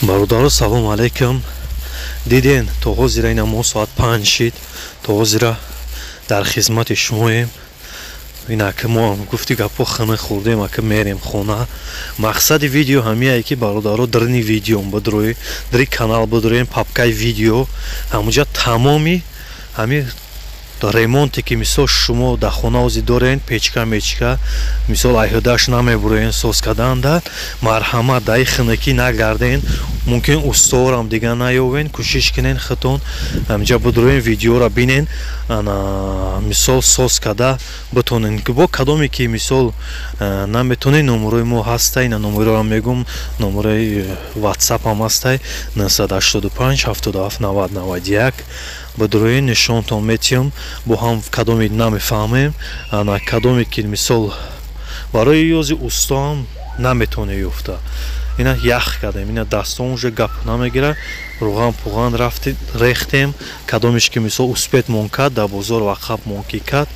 Бародаро, салом алейкум. Диден, то ҳозира ина мо соат 5 шид, то ҳозира дар хизмати шумоем. Инаки мо гуфти гапҳо хина хӯрдем, ака мерем хона. Мақсади видео ҳамияе, ки, бародаро, дарни видеом бидрои, дари канал бидроем, папкаи видео, ҳамуҷа тамоми ҳами ремонте, ки мисол шумо дар хона ози дорен, печка мечка, мисол, айҳудаш намебуроен соз карданда, марҳамат, даи хинакӣ нагарден, мумкин устоорам дига наёвен. Кӯшиш кунен, хитон ҳамҷа бидроен, видеоро бинен, ана мисол соз карда битонен. Бо кадоме ки мисол наметонен, номерои мо ҳастай, на номероам мегум, номерои ватсапам ҳастай: 985 77 90 91. Бидроен, нишонтон метиҳам. Бо ҳам кадоме намефаҳмем, ана кадоме ки мисол барои ёзи устоам наметоне ёфта. Ина ях кардем, ина дастон уже гап намегира, руған пуған рафти рехтем. Кадомеш ки мисол успеть мон кард, дар бозор вақаб мон ки кард,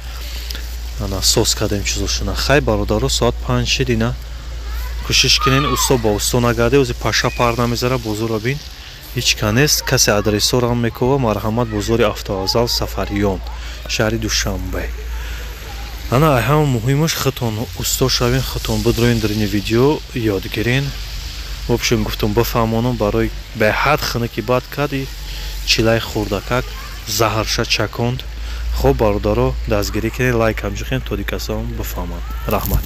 ана соз кардем чизошона. Хай, бародаро, соат 5 шид. Ина кӯшиш кунен, усто ба усто нагарде, ози паша пар намезара. Бозорро бин, ҳеҷ ка нест. Касе адресорам мекова, марҳамат, бозори Автовокзал, Сафариён, шаҳри Душанбе. Ана ҳама муҳимаш, худтон усто шавен, худтон бидроен, дарини видео ёд гирен. В общем, гуфтум бифаҳмонам, барои беҳад хинаки бад кард, и чилаи хурдакак заҳрша чаконд. Хоб, бародаро, дастгирӣ кунед, лайк ҳам ҷухем, то дикасом бифаҳманд. Раҳмат.